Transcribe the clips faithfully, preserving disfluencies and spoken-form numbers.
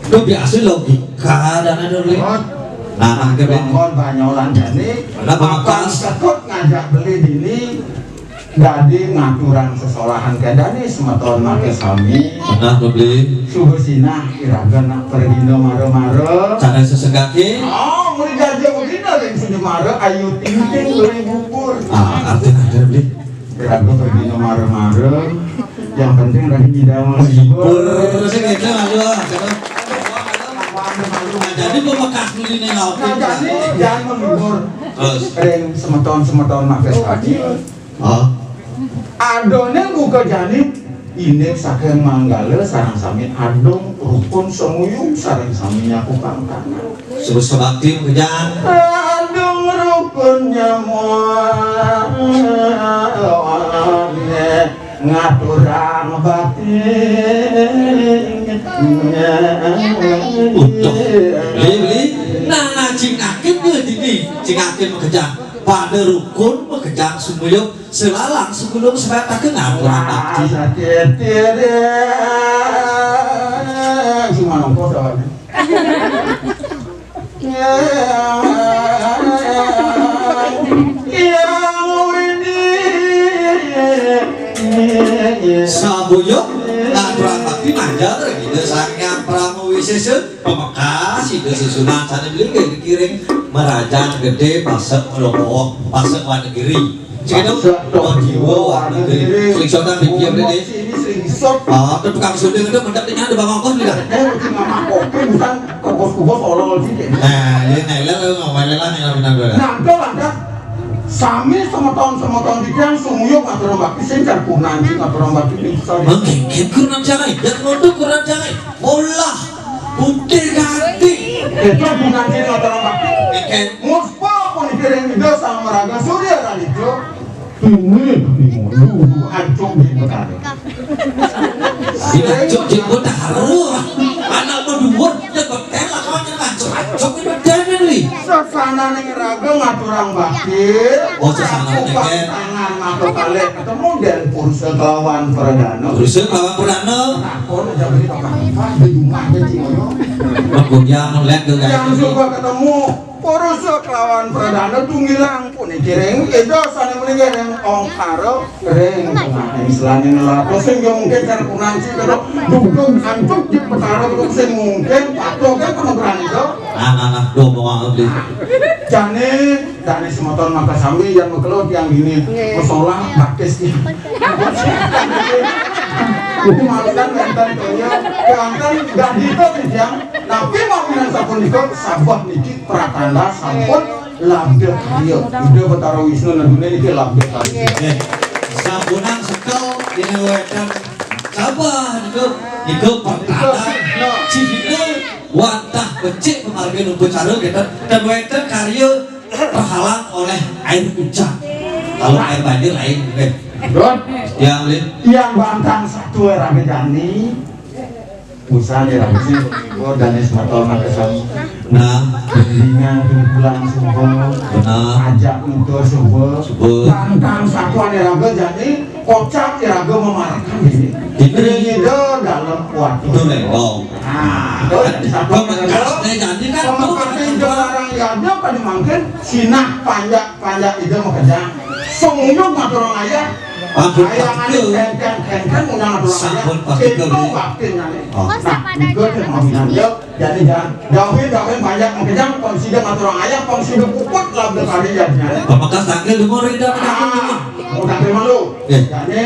Kebiasa logika dan ada beli. Nah, nah, ke beli. Bangun banyolan jani. Ada pamungkas. Sekut ngajak beli dini. Dadi ngaturang sesolahan kedani semeton make sami. Nah, ke beli. Suba sinah iraga nak pergina mara-mara. Cara sesegake. Oh, muli jaja begina ring sini mara, ayu ting ting beli bubur. Ah, artinya ada beli. Iraga pergina mara-mara. Yang penting lagi nyidang menghibur. Hibur sing itu, aduh, aduh. Nah, jadi pamungkas dulu nih, nah, oke. Nah, jadi jangan menghibur. Terus? Ring semeton-semeton make sami. Oh. Adone buka jani, indik saking manggala sareng sami adung rukun sumuyub sareng sami nyakupang tanah. Suba bakti makejang. Adung rukun nyamuane ngaturang bakti. Utuh. Beli, beli. Nah, cing akin dia dini. Cing akin makejang. Pada rukun makejang sumuyub. Selalang sebelum sebatake ngampura bakti. Sakit diri. Cuma nongko soalnya. Sabuyung ngampura bakti manjang ring Ida Sang Hyang Parama Wisesa. Pamekas Ida sesuunan sane beli nggih dikiring merajan gede pasek mlokoh pasek Wanagiri. Cedok jiwa Wanagiri. Slingsotan di dia gede. Ah, ke tukang sunding itu mendek dengan ada bang ongkos tidak? Eh, mesti ngamak kopi bukan kokos-kokos olol sih. Nah, dia ngelel ngomel lah ngelel benar. Nah, itu lantas sami semeton-semeton di tiang sumuyub ngatur bakti sing kan kunan sing ngatur bakti bisa. Mengkengken kurang jangai, dan ngono kurang jangai. Olah putih ganti. Itu bukan sini orang bakti. Oke. Muspa pun dikirim Ida Sang Maraga Surya Raditya. Ini bingung dulu ancung di Betara. Dilanjut di Betara. Anak berdua dia betel lah kawan yang lancung ancung di Betara nih. Sasana ning raga ngaturang bakti. Oh, sasana ning tangan maka kalih ketemu dan Purusa kelawan Pradana. Purusa kelawan Pradana. Takon aja beli papan tempat di rumah aja Cimoyo. Makunyang lihat tuh yang suka ketemu Purusa kelawan Pradana tunggilang puniki ring Ida sane melinggih ring ongkara ring tengahing selane nelato sing ya mungkin kan kunanci karo duduk antuk di petara karo sing mungkin patuh kan peneguran itu. Nah, nah, nah, do mau beli. Jane Dane semeton maka sami yang mekelo tiang dini. Nggih. Mesolah bakis tiang. Itu malukan wonten kaya keangkan gak gitu tiang. Tapi mau bilang sapunika sabah niki pratanda sampun labda karya. Ida Betara Wisnu Nadune niki labda karya. Nggih. Sampunang sekel ini wonten sabah niku niku pratanda. Nah. Cihine wantah becik pamargin upacara kita dan wonten karya terhalang oleh air hujan. Kalau air banjir lain, eh. Don, yang lain. Yang bantang satu era bejani. Busan ya, busan. Oh, dan es motor maka sama. Nah, dengan pulang subuh. Benar. Ajak untuk subuh. Subuh. Bantang satu era bejani, kocap era memarakkan diri. Ini. Ida dalam kuat. Itu lengkong. Nah, terus satu pamekasne jani kan pamekasne itu orang ya dia pada mangkin sinah panjak-panjak ida makejang. Sungguh ngatur ayah. Ampun, ayah ngani kengkeng-kengkeng undang ngatur ayah. Sampun, Pak. Itu baktinya nih. Oh. Nah, juga dia mau bilang dia. Jadi jangan jauhin jauhin banyak makejang pang sida ngatur ayah pang sida puput lah berkali jadinya. Pamekas tangkil dengar ida. Ah, udah terima lu. Eh. Jadi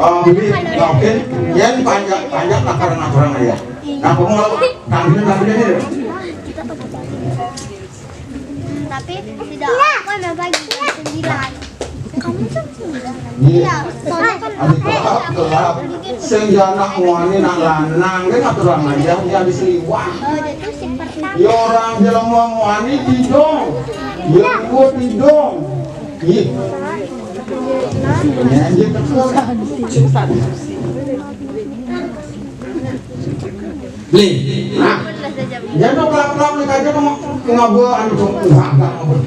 Oh, bibi, mungkin yen panjak-panjak lakar ngaturang ya. Nah, kamu mau tampil tampil ini. Tapi tidak, aku yang bagi sembilan. Kamu tuh sembilan. Iya. Iya, soalnya kan adik gelap, gelap. Sing ya anak muani nak lanang kan ngaturang aja dia di seliwah. Oh, dia tuh si pertama. Ya orang jelema muani tidong. Ya kuat tidong. Iya. Beli. Nah, ya tuh kelap-kelap nih aja mau ngabul anu tuh enggak enggak ngabul.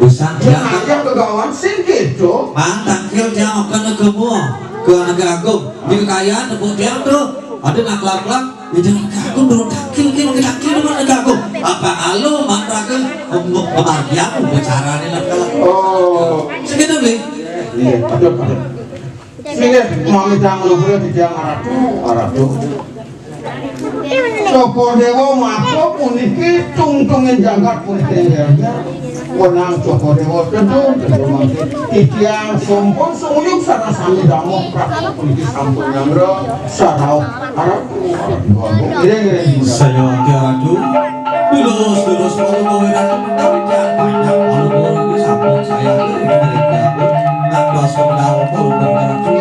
Busan dia aja kegawan sing gitu. Mang tangkil dia akan ke mua ke anak agung di kekayaan tepuk dia tuh ada nak kelap-kelap. Udah aku belum takil, kene takil mana aku? Apa alo mak raka? Pembagian bicarane lah. Oh. Sekitar be. Iya, betul, betul. Sini, mami jangan lupa di jangan aratu, aratu. Sopo dewa mako puniki tungtungin jagat puniki ya. Wenang Sopo dewa tentu, tentu mangke. Titiang sompun sumuyung sareng sami damel prapta puniki sampun nyanggra sarauh arep. Iring, iring. Saya Ki Ratu. Lurus, lurus, para kowe ratu menawi tiang panjang, para kowe sampun saya. Ngantos wekdal, para kowe ratu.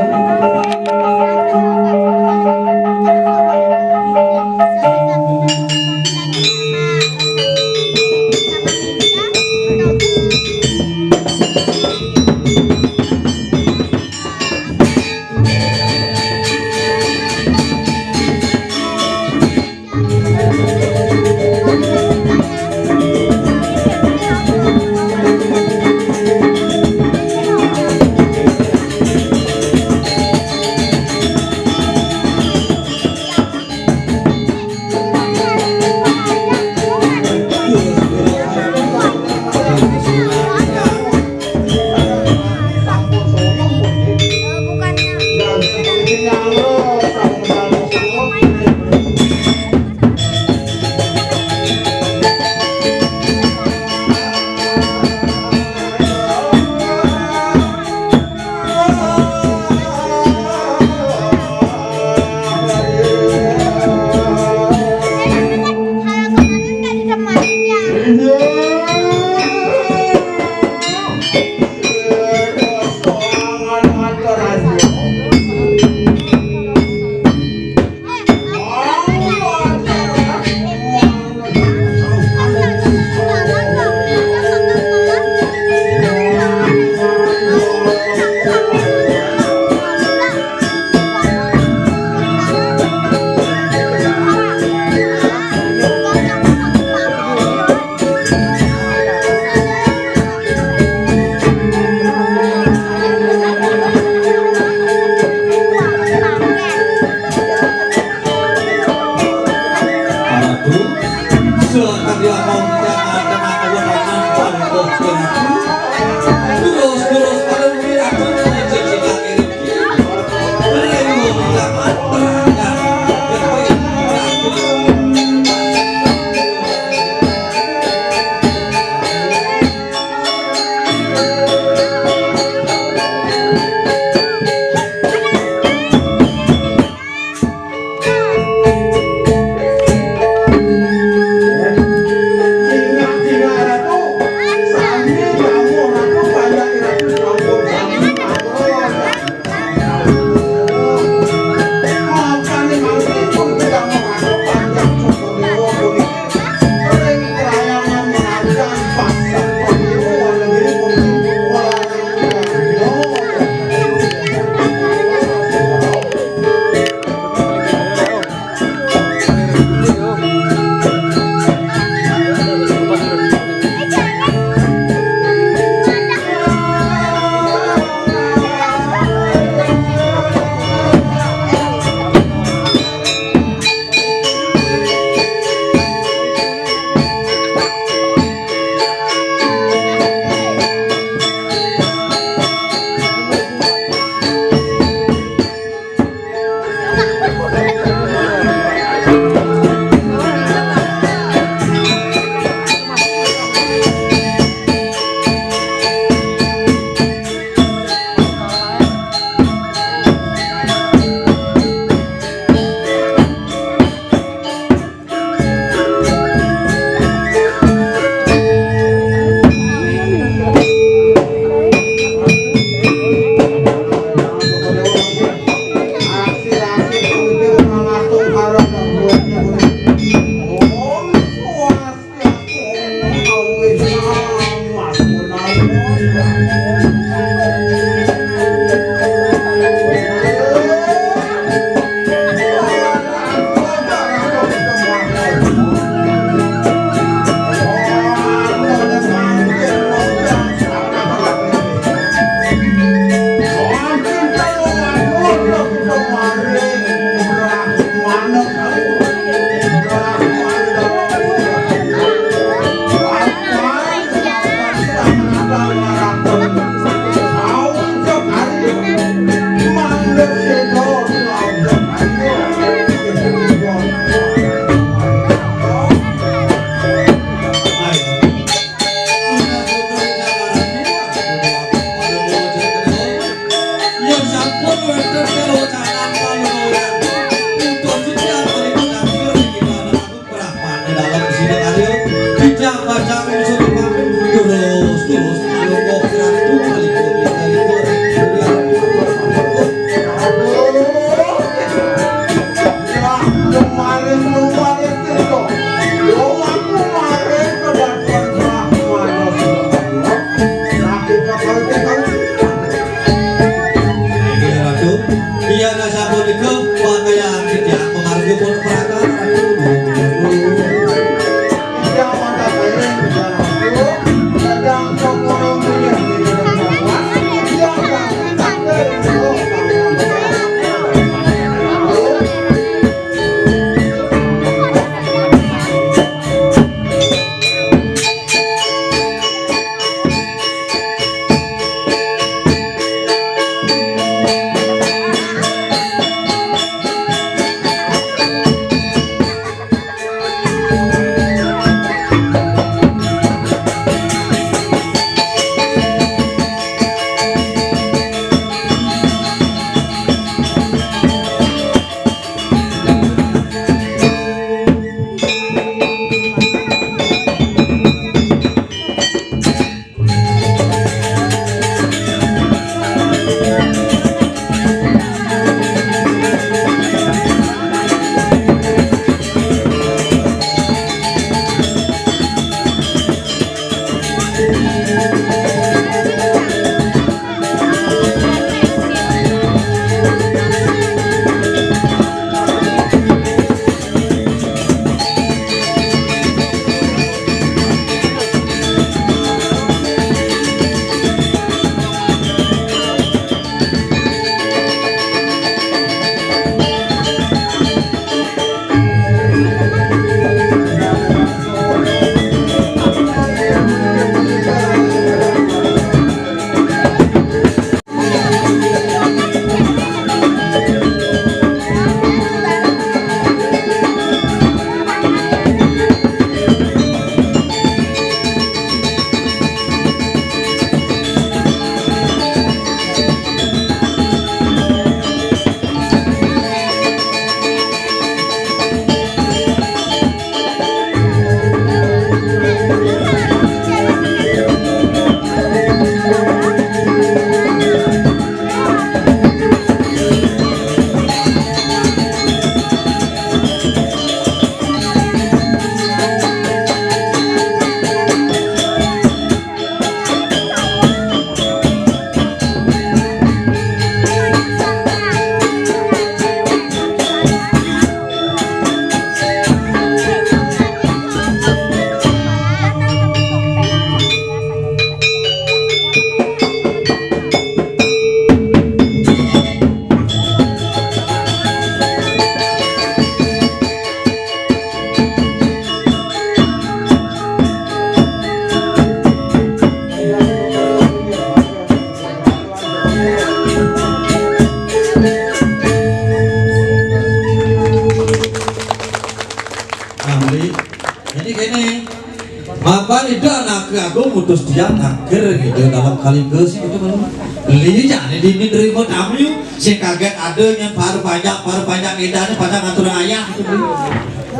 Aku mutus dia takdir gitu dalam kali ke sih gitu kan. Li jane dini nerima tamu sing kaget ada yang baru banyak baru banyak edan pada ngatur ayah gitu.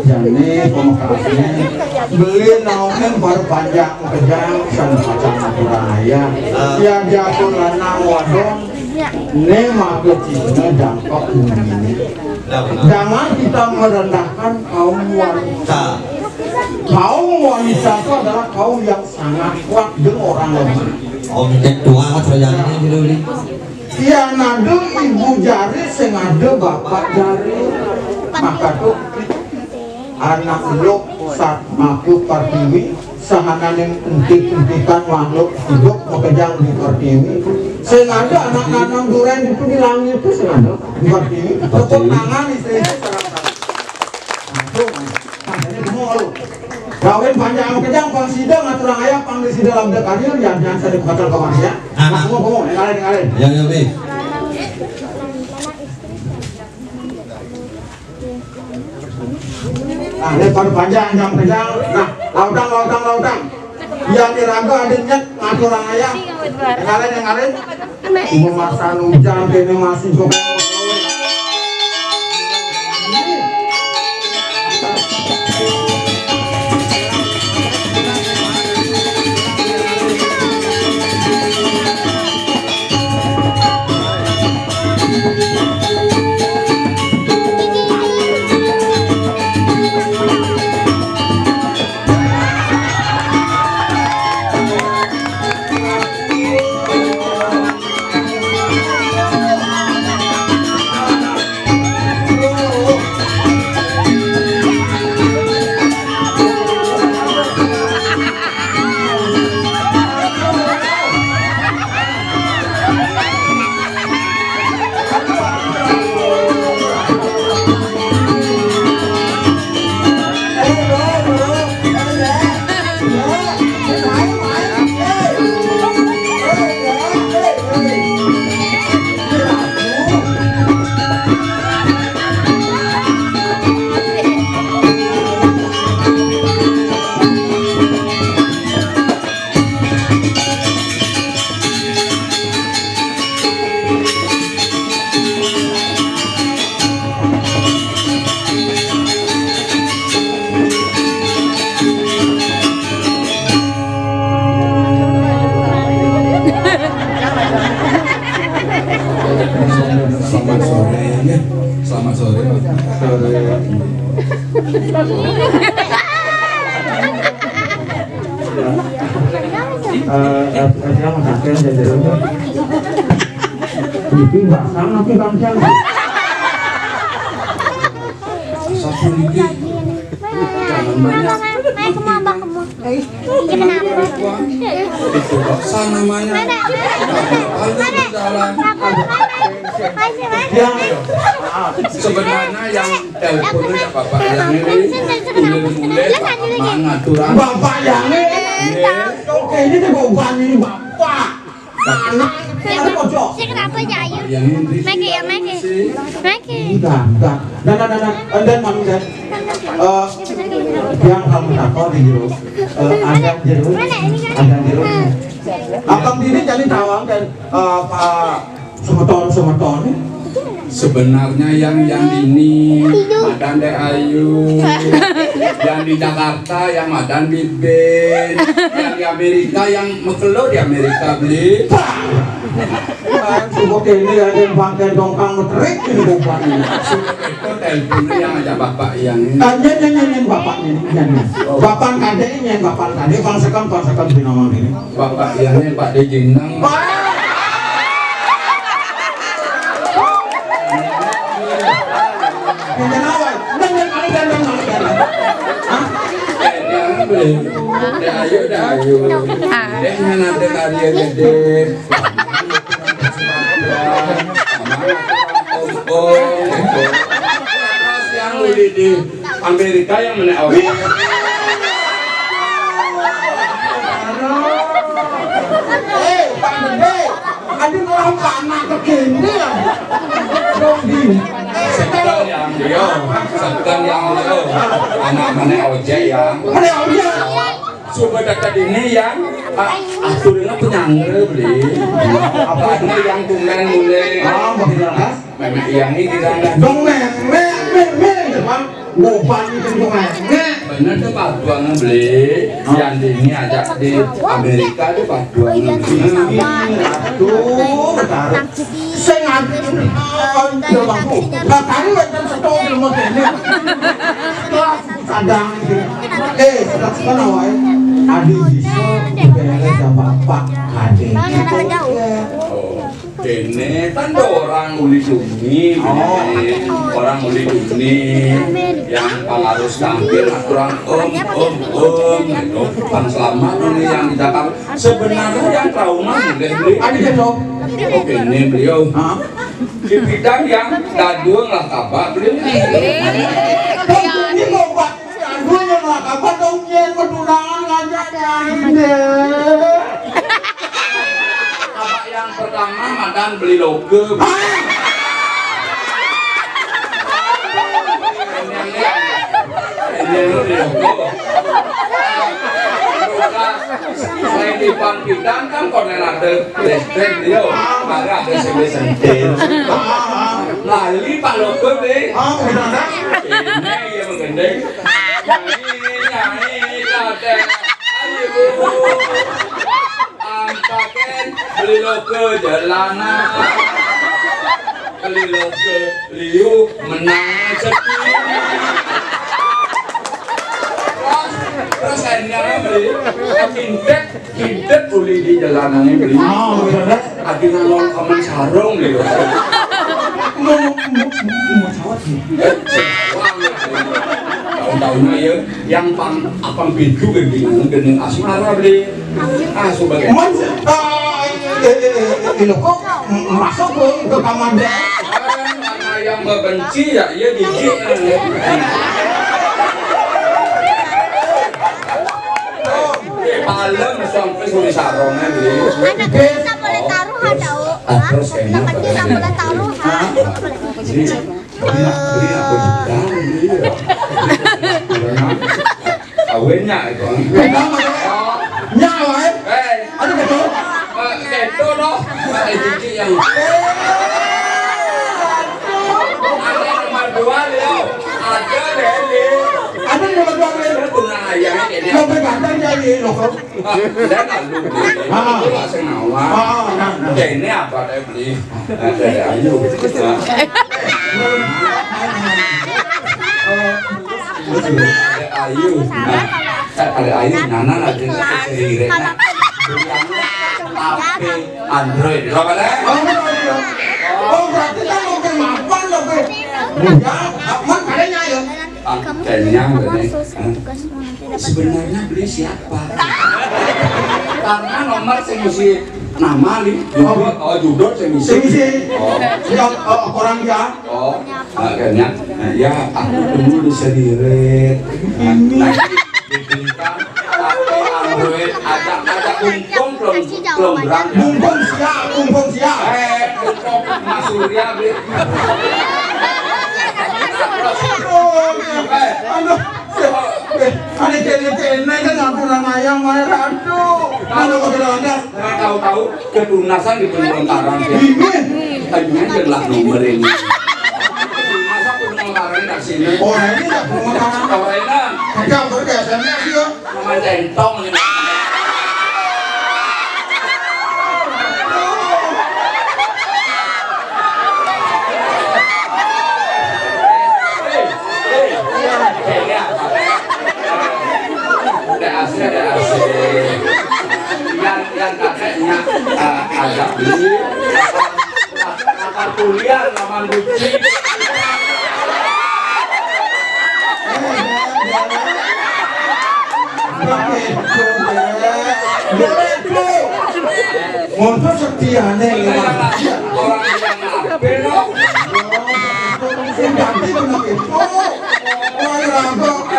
Jane pamekasne beli naonen baru banyak kejang sang kacang ngatur ayah. Ya diatur lanang wadon ne make cisna jangkok bumine. Jangan kita merendahkan kaum wanita. Kaum wanita itu adalah kaum yang sangat kuat jeung orang lemah. Oh, mungkin tua terjadi dulu nih. Iya, nadu ibu jari sing ada bapak jari. Maka tuh anak elok saat mabuk pertiwi sahananing entit-entitan makhluk hidup makejang di pertiwi. Sing ada anak nanam duren itu di langit itu sing ada di pertiwi. Tepuk tangan istri-istri. Nah, itu, nah, ini gemuk lu. Kawin panjang kejang, pang sida ngaturang ayah, pang di sida labda karya, ya, jangan saya dikuatal kawan ya. Nah, nah. Gemuk, gemuk, dengarin, dengarin. Ya, ya, Bi. Nah, ini baru panjang, jam kejang. Nah, lautang, lautang, lautang. Ya, ini raga ada nyet, ngaturang ayah. Dengarin, dengarin. Pemasan hujan kene masih kok. Selamat sore ya. Selamat sore, Pak. Sore. Eh, eh, eh, siapa makan jajaran? Itu basang tapi bangsa. Asal politik. Jangan banyak. Naik ke mama, ke mama. Iya, kenapa? Itu basah namanya. Mana? Ada di jalan. Mana? Mana? Mana? Yang sebenarnya yang telepon itu Bapak yang ini, mulai-mulai Bapak mangaturan. Bapak yang ini. Iya. Oke, ini tuh beban ini, Bapak. Anak, anak pojok. Sing kenapa aja, ayo? Yang ini. Make ya, make. Make. Udah, udah. Dan, dan, dan, dan, dan, Mami, dan. Eh, yang kamu takut di jero. Eh, ada jero. Ada jero. Abang dini jadi tawang dan, eh, Pak Semeton, Semeton. Sebenarnya yang, yang ini madan Dek Ayu, yang di Jakarta yang madan Bibin, yang di Amerika yang mekelo di Amerika beli. Pak, coba ini ada yang pakai dongkang meterik ini bukan ini. Itu teleponnya yang ada bapak yang ini. Ah, nyen, nyen, nyen, nyen, bapak ini, nyen, nyen. Bapak kadek, nyen, bapak kadek, bangsakan, bangsakan di nama ini. Bapak yang ini Pak Dejinang. Wah! Yang kenapa? Nyen, nyen, nyen, nyen, nyen, nyen. Hah? Eh, jangan beli. Dah ayo, dah ayo. Deh, nanti karya gede. Oh, terus yang beli di Amerika yang mana? Oh. Eh, Pak Gede, ada orang panak begini ya. Dong di. Sekarang yang dia, sekarang yang dia. Anak mana ojek yang? Mana ojek? Coba dekat ini yang, ah, aturnya penyangga, Bli. Apa ini yang tulen mulai? Ah, makin jelas. Memek yang ini kan. Dong, memek, memek, memek, Bang. Ngopan itu dong, memek. Bener tuh, Pak Tuan, Bli. Yang ini ajak di Amerika tuh, Pak Tuan. Iya, Bli. Sama. Aduh, taruh. Sing ati, oh, ya, Bang. Lah, taruh, kan, satu, ilmu ini. Kelas. Kadang gitu. Eh, sudah sekarang wae. Adi bisa beres apa-apa. Adi. Oh, kene kan ada orang uli duni, oh. Orang uli duni yang pengaruh tampil, orang om om om gitu. Pan selamat ini yang di Jakarta. Sebenarnya yang trauma nggih, Bli. Adi gitu. Oh, kene beliau. Hah? Di bidang yang dadung lah kabak, Bli. Dadung ini mau Aduh, ya, lah, kapan dong, Jen? Pertunangan ngajak, Jen, deh. Apa yang pertama, madan beli loge. Ah! Ini, ini, ini, beli loge. Selain di Pangkitan, kan, konen ada listrik, yo. Ada, ada sing sentil. Lali, Pak Loge, deh. Ah, bener, kan? Ini, ya, menggendeng. Nyai, nyai, kadek. Ayo. Ampaken beli loge jalanan. Beli loge liu menang sepi. Terus, terus endangnya beli. Kintet, kintet uli di jalanan ini beli. Oh, bener. Adi ngalong kamen sarung, beli. Mau, mau, mau, mau sawat, nih. Tahu-tahunya, ya. Yang pang, apang beda gending, gending asmara, Bli. Ah, sebagai Mas, ah, eh, eh, eh, eh, lo kok masuk ke, ke kamar dia? Yang membenci ya, ya gigi. Eh, palem sampai suri sarongnya, Bli. Ada, kita boleh taruh, ada, oh. Ah, terus kayaknya kita boleh taruh, ha? Jadi, beri, beri apa juga, iya. Kawinnya itu. Beda, Mas. Nyak, wae. Eh. Ada betul? Eh, itu loh. Eh, gigi yang ada nomor dua, Leo. Ada deh, Leo. Ada nomor dua, Leo. Itu nah, yang ini. Lo pegang aja, Leo. Dan lalu, ah. Itu lah sing awal. Ah, nah, nah. Ya, ini apa, deh, beli? Ada ayu. Nah. Ada ayu. Nah, tak ada ayu, nana lagi sendiri. Nah, Android. Apa, deh? Oh, berarti kan mau ke mapan, lo, ke. Ya, man, kadanya, ya. Ah, kayaknya, ini. Sebenarnya beli siapa? Karena nomor sing mesti nama, Li. Judul, oh, judul sing mesti. Sing mesti. Oh. Ya, eh, orang dia. Oh, akhirnya, nah, ya, aku dulu di sendiri. Nah, nah, dibelikan Android, ajak-ajak bungkung, belum, belum berangkat. Bungkung siap, bungkung siap. Eh, bungkung Mas Surya, Bli. Aduh, eh, aduh. Eh, ada kene-kene kan ngampun ayam, air, aduh. Kalau udah ada. Nah, tahu-tahu ketunasan di pementaran, ya. Ini. Tadinya jelas nomor ini. Masa pementaran dari sini? Oh, ini tak pementaran. Tahu enak. Ada apa ke S M S, ya? Sama centong ini. Ada A C, ada A C. Yang, yang kakeknya, eh, agak beli. Apa kuliah laman buci. Monto setiane lewat. Orang yang ngapain, no? Sing ganti kena itu. Wah, rampok.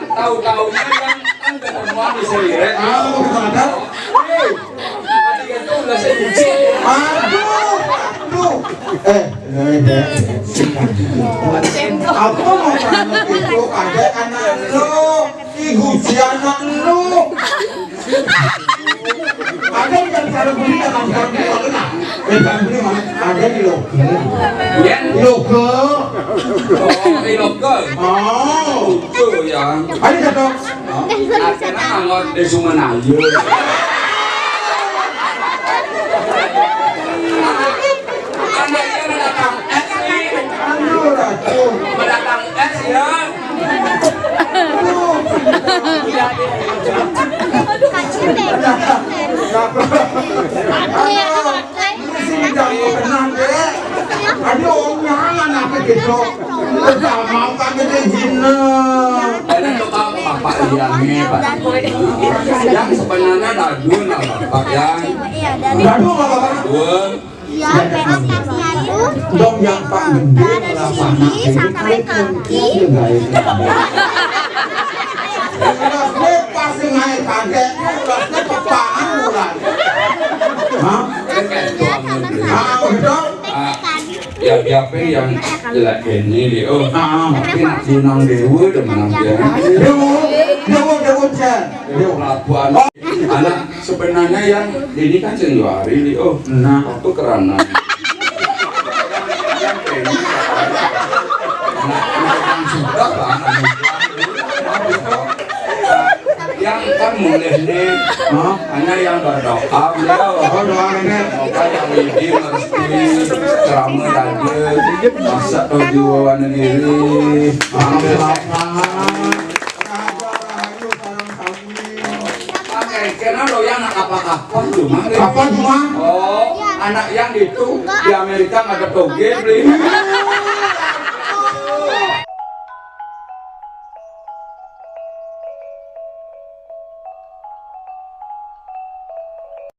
Tahu-tahunya yang kan ketemuan di Seliret. Ah, bukan ada. Hei, tadi kan tuh udah saya buci. Aduh, aduh. Eh, eh, eh. Aku mau tanya itu, ada anak lo, ibu si anak lo. Kalau beli jangan, jangan beli, kalau nak. Eh, jangan beli, Mas. Ada di loker. Yen? Di loker. Oh, di loker. Oh. Itu ya. Ada jatuh. Akhirnya anggot di Sumenaya. Anak yang datang es nih. Aduh, racun. Mendatang es ya. Aduh. Aduh. Ini sih jauh tenang, Dek. Aduh, jangan apa gitu. Udah mau kan gede jina. Ada tukang bapak yang hebat. Yang sebenarnya dadu lah bapak yang. Dadu lah bapak. Dua. Iya, besoknya itu. Dong yang Pak Gede dari sini sampai kaki. Iya, enggak, iya. Lepas naik kaget, lepas kepangan mulai. Hah? Ah, udah. Ah, ya, ya, apa yang jelek ini, Lio? Ah, tapi nak menang dewa, udah menang dia. Dewa, dewa, dewa, Jan. Dewa pelabuhan. Oh. Anak sebenarnya yang ini kan sing dua hari, Lio. Nah. Waktu kerana. Yang ini. Nah, yang sudah, Bang. Yang kan mulai nih, hah? Hanya yang berdoa, beliau. Oh, doa ini. Semoga yang ini merestui ceramah tadi, masak tujuan diri. Amin. Pakai, kenapa lo yang apa-apa cuma? Apa cuma? Oh, anak yang itu di Amerika ada toge, beli.